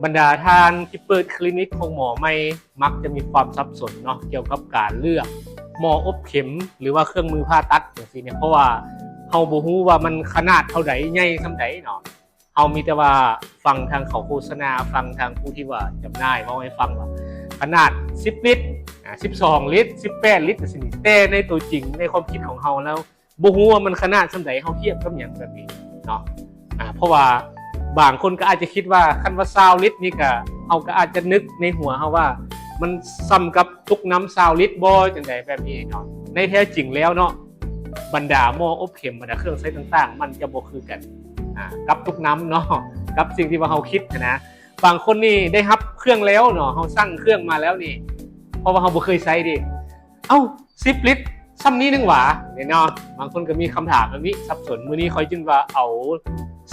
ບັນດາທ່ານທີ່ເປີດຄລີນິກໂຮງໝໍໃໝ່ ມັກຈະມີຄວາມສັບສົນເນາະ ກ່ຽວກັບການເລືອກໝໍອົບເຂັມ ຫຼືວ່າເຄື່ອງມືຜ່າຕັດຈັ່ງຊີ້ເນຍ ເພາະວ່າເຮົາບໍ່ຮູ້ວ່າມັນຂະໜາດເທົ່າໃດ ໃຫຍ່ສ່ຳໃດເນາະ. ເຮົາມີແຕ່ວ່າຟັງທາງເຂົາໂຄສະນາ ຟັງທາງຜູ້ທີ່ວ່າຈຳໜ່າຍເວົ້າໃຫ້ຟັງວ່າ ຂະໜາດສິບລິດ ອາ ສິບສອງລິດ ສິບແປດລິດ ຈັ່ງຊີ້ນີ້ ແຕ່ໃນໂຕຈິງ ໃນຄວາມຄິດຂອງເຮົາແລ້ວ ບໍ່ຮູ້ວ່າມັນຂະໜາດສ່ຳໃດ ເຮົາທຽບກັບຫຍັງແບບນີ້ເນາະ. ອາ ເພາະວ່າບາງຄົນກໍອາດຈະຄິດວ່າ ຄັນວ່າຊາວລິດນີ້ກະ ເຮົາກໍອາດຈະນຶກໃນຫົວເຮົາວ່າ ມັນສ່ຳກັບຕຸກນ້ຳຊາວລິດບໍ່ ຈັ່ງໃດແບບນີ້ເນາະ. ໃນແທ້ຈິງແລ້ວເນາະ ບັນດາໝໍອົບເຂັມ ບັນດາເຄື່ອງໃຊ້ຕ່າງໆ ມັນຈະບໍ່ຄືກັນ ອາ ກັບຕຸກນ້ຳເນາະ ກັບສິ່ງທີ່ວ່າເຮົາຄິດຫັ້ນນະ. ບາງຄົນນີ້ໄດ້ຮັບເຄື່ອງແລ້ວເນາະ ເຮົາສັ່ງເຄື່ອງມາແລ້ວນີ້ ເພາະວ່າເຮົາບໍ່ເຄີຍໃຊ້ເດ້ ເອົ້າ ສິບລິດ ສ່ຳນີ້ໜຶ່ງຫວາ ນີ້ເນາະ. ບາງຄົນກໍມີຄຳຖາມແບບນີ້ ສັບສົນ. ມື້ນີ້ຂ້ອຍຈຶ່ງວ່າເອົາ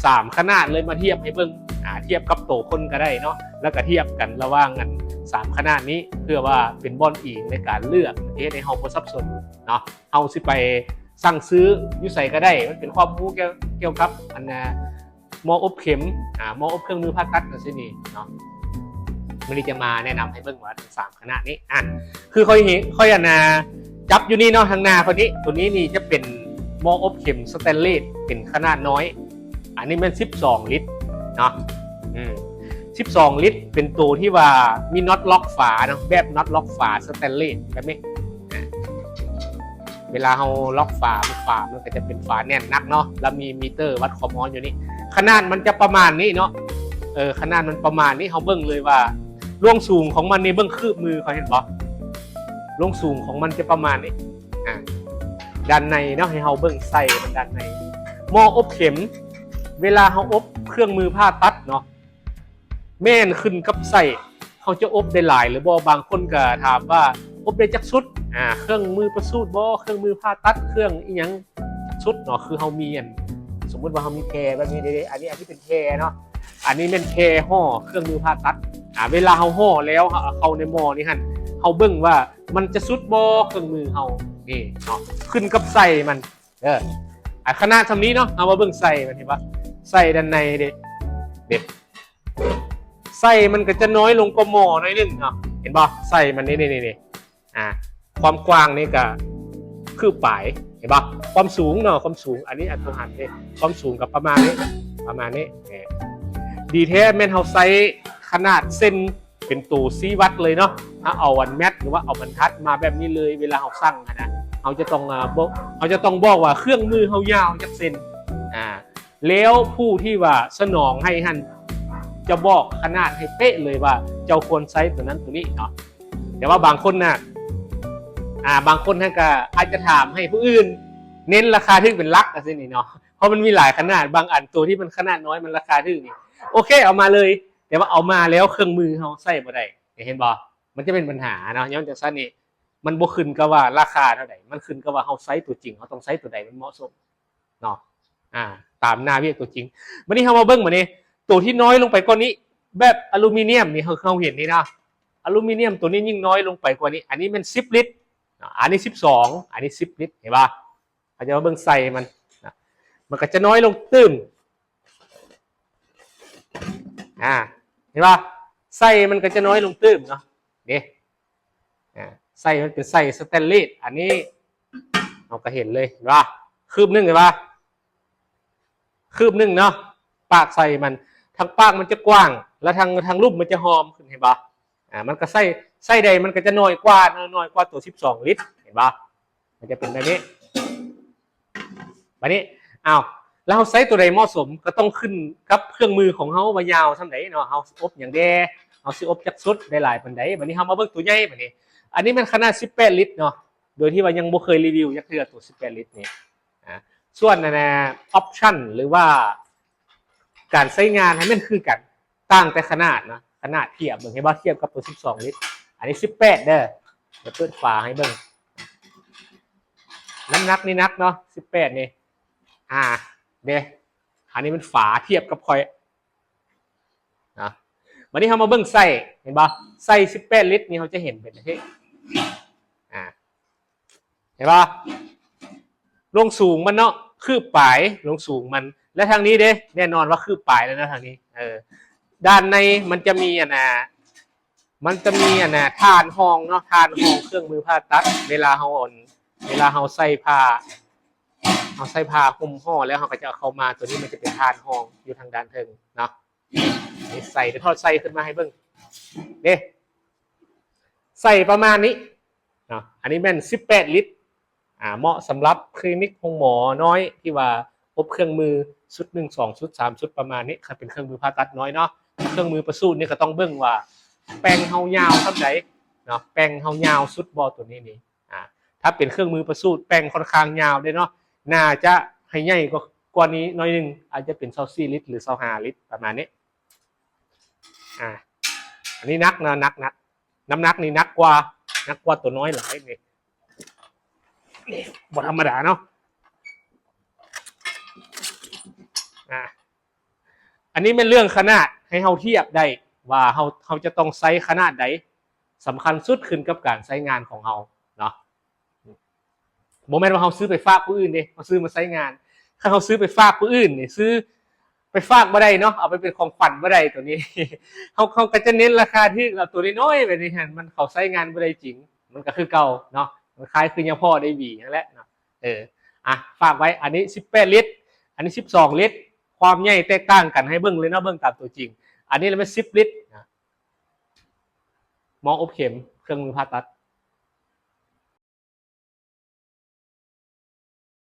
ສາມຂະໜາດເລີຍມາທຽບໃຫ້ເບິ່ງ ອາ ທຽບກັບໂຕຄົນກໍໄດ້ເນາະ ແລ້ວກໍທຽບກັນລະຫວ່າງອັນສາມຂະໜາດນີ້ ເພື່ອວ່າເປັນບ່ອນອີງໃນການເລືອກ ເຮັດໃຫ້ເຮົາບໍ່ສັບສົນເນາະ. ເຮົາຊິໄປສັ່ງຊື້ຢູ່ໃສກໍໄດ້ ມັນເປັນຄວາມຮູ້ກ່ຽວ ກ່ຽວກັບອັນ ອ່າ ໝໍອົບເຂັມ ອາ ໝໍອົບເຄື່ອງມືຜ່າຕັດ ຈັ່ງຊີ້ນີ້ເນາະ. ມື້ນີ້ຈະມາແນະນຳໃຫ້ເບິ່ງວ່າທັງສາມຂະໜາດນີ້ ອາ ຄືຂ້ອຍເຫັນ ຂ້ອຍອັນນາ ຈັບຢູ່ນີ້ເນາະ ທາງໜ້າຂ້ອຍນີ້ ໂຕນີ້ນີ້ຈະເປັນໝໍອົບເຂັມສະແຕນເລດ ເປັນຂະໜາດນ້ອຍ. ອັນນີ້ແມ່ນສິບສອງລິດເນາະ ອືມ ສິບສອງລິດ ເປັນໂຕທີ່ວ່າມີນັອດລັອກຝາເນາະ ແບບນັອດລັອກຝາສະແຕນເລດແບບນີ້ ອາ ເວລາເຮົາລັອກຝາ ຝາມັນກໍຈະເປັນຝາແໜ້ນໜັກເນາະ ແລ້ວມີມີເຕີວັດຄວາມຮ້ອນຢູ່ນີ້. ຂະໜາດມັນຈະປະມານນີ້ເນາະ ເອີ ຂະໜາດມັນປະມານນີ້ ເຮົາເບິ່ງເລີຍວ່າລວງສູງຂອງມັນນີ້ ເບິ່ງຄືບມື ເຂົາເຫັນບໍ່? ລວງສູງຂອງມັນຈະປະມານນີ້ ອາ ດ້ານໃນເນາະ ໃຫ້ເຮົາເບິ່ງໄສ້ມັນດ້ານໃນ. ໝໍອົບເຂັມ ເວລາເຮົາອົບເຄື່ອງມືຜ່າຕັດເນາະ ແມ່ນຂຶ້ນກັບໄສ້ ເຮົາຈະອົບໄດ້ຫຼາຍຫຼືບໍ່? ບາງຄົນກໍຖາມວ່າ ອົບໄດ້ຈັກຊຸດ? ອາ ເຄື່ອງມືປະສູດບໍ? ເຄື່ອງມືຜ່າຕັດ? ເຄື່ອງອີ່ຫຍັງຈັກຊຸດເນາະ? ຄືເຮົາມີອັນ ສົມມຸດວ່າເຮົາມີແພແບບນີ້ເດ້ ອັນນີ້ ອັນນີ້ເປັນແພເນາະ ອັນນີ້ແມ່ນແພຫໍ່ເຄື່ອງມືຜ່າຕັດ. ອາ ເວລາເຮົາຫໍ່ແລ້ວ ເຮົາເອົາເຂົ້າໃນໝໍນີ້ຫັ້ນ ເຮົາເບິ່ງວ່າມັນຈະສຸດບໍ່ເຄື່ອງມືເຮົາ ນີ້ເນາະ ຂຶ້ນກັບໄສ້ມັນ. ເອີ ອາ ຂະໜາດສ່ຳນີ້ເນາະ ເຮົາມາເບິ່ງໄສ້ມັນ ເຫັນບໍ່? ໄສ້ດ້ານໃນເດ້ ເດ້ ໄສ້ມັນກໍຈະນ້ອຍລົງກວ່າໝໍໜ້ອຍໜຶ່ງເນາະ ເຫັນບໍ່? ໄສ້ມັນນີ້ ນີ້ ນີ້ ນີ້ ອາ ຄວາມກວ້າງນີ້ກໍຄືບປາຍ ເຫັນບໍ່? ຄວາມສູງເນາະ ຄວາມສູງ ອັນນີ້ອັນໂຕຫັນເດ້ ຄວາມສູງກໍປະມານນີ້ ປະມານນີ້. ເອີ ດີແທ້ແມ່ນເຮົາໃຊ້ຂະໜາດເສັ້ນ ເປັນໂຕຊີ້ວັດເລີຍເນາະ ເຮົາເອົາອັນແມັດ ຫຼືວ່າເອົາບັນທັດມາແບບນີ້ເລີຍ ເວລາເຮົາສັ່ງຫັ້ນນະ ເຮົາຈະຕ້ອງ ອາ ບອກ ເຮົາຈະຕ້ອງບອກວ່າເຄື່ອງມືເຮົາຍາວຈັກເຊັນ ອາ ແລ້ວຜູ້ທີ່ວ່າສະໜອງໃຫ້ຫັ້ນຈະບອກຂະໜາດໃຫ້ເປະເລີຍວ່າເຈົ້າຄວນໃຊ້ໂຕນັ້ນໂຕນີ້ເນາະ. ແຕ່ວ່າບາງຄົນນະ ອາ ບາງຄົນຫັ້ນກໍອາດຈະຖາມໃຫ້ຜູ້ອື່ນເນັ້ນລາຄາຖືກເປັນຫຼັກ ຈັ່ງຊີ້ນີ້ເນາະ ເພາະມັນມີຫຼາຍຂະໜາດ ບາງອັນໂຕທີ່ມັນຂະໜາດນ້ອຍ ມັນລາຄາຖືກນີ້ ໂອເຄ ເອົາມາເລີຍ ແຕ່ວ່າເອົາມາແລ້ວເຄື່ອງມືເຮົາໃຊ້ບໍ່ໄດ້ ເຫັນບໍ່? ມັນຈະເປັນບັນຫາເນາະ. ຍ້ອນຈັ່ງຊັ້ນນີ້ ມັນບໍ່ຂຶ້ນກັບວ່າລາຄາເທົ່າໃດ ມັນຂຶ້ນກັບວ່າເຮົາໃຊ້ຕົວຈິງ ເຮົາຕ້ອງໃຊ້ຕົວໃດມັນເໝາະສົມເນາະ ອາ ຕາມໜ້າວຽກຕົວຈິງ. ບັດນີ້ເຮົາມາເບິ່ງບັດນີ້ ໂຕທີ່ນ້ອຍລົງໄປກວ່ານີ້ ແບບອາລູມີນຽມນີ້ ເຮົາ ເຮົາເຫັນນີ້ນະ ອາລູມີນຽມໂຕນີ້ຍິ່ງນ້ອຍລົງໄປກວ່ານີ້ ອັນນີ້ແມ່ນສິບລິດເນາະ ອັນນີ້ສິບສອງ ອັນນີ້ສິບລິດ ເຫັນບໍ່? ເຮົາຈະມາເບິ່ງໄສ້ມັນນະ ມັນກໍຈະນ້ອຍລົງຕື່ມ ອາ ເຫັນບໍ່? ໄສ້ມັນກໍຈະນ້ອຍລົງຕື່ມເນາະ ເດ້ ອາ ໄສ້ມັນເປັນໄສ້ສະແຕນເລດ ອັນນີ້ເຮົາກໍເຫັນເລີຍ ເຫັນບໍ່? ຄືບໜຶ່ງ ເຫັນບໍ່? ຄືບໜຶ່ງເນາະ ປາກໄສ້ມັນ ທາງປາກມັນຈະກວ້າງ ແລ້ວທາງ ທາງລຸ່ມມັນຈະຫອມຂຶ້ນ ເຫັນບໍ່? ອາ ມັນກໍໄສ້ ໄສ້ໃດມັນກໍຈະນ້ອຍກວ່າ ນ້ອຍກວ່າໂຕສິບສອງລິດ ເຫັນບໍ່? ມັນຈະເປັນແບບນີ້ ບາດນີ້ ອ້າວ ແລ້ວເຮົາໃຊ້ຕົວໃດເໝາະສົມ ກໍຕ້ອງຂຶ້ນກັບເຄື່ອງມືຂອງເຮົາວ່າຍາວສ່ຳໃດເນາະ ເຮົາອົບຫຍັງແດ່ ເຮົາຊິອົບຈັກຊຸດ ໄດ້ຫຼາຍປານໃດ. ບາດນີ້ເຮົາມາເບິ່ງຕົວໃຫຍ່ ບາດນີ້ ອັນນີ້ແມ່ນຂະໜາດສິບແປດລິດເນາະ ໂດຍທີ່ວ່າຍັງບໍ່ເຄີຍຣີວິວຈັກເທື່ອ ຕົວສິບແປດລິດນີ້ ອາ ສ່ວນອັນນ່າ ອອບຊັນ ຫຼືວ່າການໃຊ້ງານຫັ້ນແມ່ນຄືກັນ ຕ່າງແຕ່ຂະໜາດເນາະ ຂະໜາດທຽບເບິ່ງ ເຫັນບໍ່? ທຽບກັບຕົວສິບສອງລິດ ອັນນີ້ສິບແປດເດີ ດຽວເປີດຝາໃຫ້ເບິ່ງ ນ້ຳໜັກນີ້ໜັກເນາະ ສິບແປດນີ້ ອາ ເດ້ ອັນນີ້ມັນຝາທຽບກັບຂ້ອຍນະ. ບັດນີ້ເຮົາມາເບິ່ງໄສ້ ເຫັນບໍ່? ໄສ້ສິບແປດລິດນີ້ ເຮົາຈະເຫັນເປັນຈັ່ງຊີ້ ອາ ເຫັນບໍ່? ລວງສູງມັນເນາະ ຄືບປາຍ ລວງສູງມັນ ແລະ ທາງນີ້ເດ້ ແນ່ນອນວ່າຄືບປາຍແລ້ວນະ ທາງນີ້ ເອີ ດ້ານໃນມັນຈະມີອັນນ່າ ມັນຈະມີອັນນ່າ ຖານຮອງເນາະ ຖານຮອງເຄື່ອງມືຜ່າຕັດ ເວລາເຮົາອັນ ເວລາເຮົາໃສ່ຜ້າ ເຮົາໃສ່ຜ້າຫຸ້ມຫໍ່ແລ້ວ ເຮົາກໍຈະເອົາເຂົ້າມາ ຕົວນີ້ມັນຈະເປັນຖານຮອງຢູ່ທາງດ້ານເທິງເນາະ. ນີ້ໃສ່ ດຽວຖອດໃສ່ຂຶ້ນມາໃຫ້ເບິ່ງເດ້ ໃສ່ປະມານນີ້ເນາະ. ອັນນີ້ແມ່ນສິບແປດລິດ ອ່າ ເໝາະສຳລັບຄລີນິກໂຮງໝໍນ້ອຍ ທີ່ວ່າອົບເຄື່ອງມືຊຸດໜຶ່ງ ສອງຊຸດ ສາມຊຸດ ປະມານນີ້ ຄັນເປັນເຄື່ອງມືຜ່າຕັດນ້ອຍເນາະ. ເຄື່ອງມືປະສູດນີ້ກໍຕ້ອງເບິ່ງວ່າແປ້ງເຮົາຍາວສ່ຳໃດເນາະ ແປ້ງເຮົາຍາວສຸດບໍ່ ຕົວນີ້ນີ້. ອ່າ ຖ້າເປັນເຄື່ອງມືປະສູດແປ້ງຄ່ອນຂ້າງຍາວເດ້ເນາະ ໜ້າຈະໃຫ້ໃຫຍ່ກວ່າ ກວ່ານີ້ໜ້ອຍໜຶ່ງ ອາດຈະເປັນຊາວສີ່ລິດ ຫຼື ຊາວຫ້າລິດ ປະມານນີ້. ອ່າ ອັນນີ້ໜັກເນາະ ໜັກ ໜັກ ນ້ຳໜັກນີ້ໜັກກວ່າ ໜັກກວ່າຕົວນ້ອຍຫຼາຍນີ້ ນີ້ບໍ່ທຳມະດາເນາະ. ອ່າ ອັນນີ້ແມ່ນເລື່ອງຂະໜາດ ໃຫ້ເຮົາທຽບໄດ້ວ່າເຮົາ ເຮົາຈະຕ້ອງໃຊ້ຂະໜາດໃດ ສຳຄັນສຸດຂຶ້ນກັບການໃຊ້ງານຂອງເຮົາເນາະ. ບໍ່ແມ່ນວ່າເຮົາຊື້ໄປຝາກຜູ້ອື່ນເດ້ ເຮົາຊື້ມາໃຊ້ງານ. ຄັນເຮົາຊື້ໄປຝາກຜູ້ອື່ນນີ້ ຊື້ໄປຝາກບໍ່ໄດ້ເນາະ ເອົາໄປເປັນຂອງຂວັນບໍ່ໄດ້ ຕົວນີ້ ເຮົາ ເຮົາກໍຈະເນັ້ນລາຄາຖືກ ເອົາຕົວນ້ອຍໆແບບນີ້ຫັ້ນ ມັນ ເຂົາໃຊ້ງານບໍ່ໄດ້ຈິງ ມັນກໍຄືເກົ່າເນາະ ມັນຄ້າຍຄືຍາພໍ່ໄດ້ຫວີຫັ້ນແຫຼະເນາະ. ເອີ ອ່ະ ຝາກໄວ້ ອັນນີ້ສິບແປດລິດ ອັນນີ້ສິບສອງລິດ ຄວາມໃຫຍ່ແຕກຕ່າງກັນ ໃຫ້ເບິ່ງເລີຍເນາະ ເບິ່ງຕາມຕົວຈິງ. ອັນນີ້ລະແມ່ນສິບລິດນະ ໝໍອົບເຂັມ ເຄື່ອງມືຜ່າຕັດ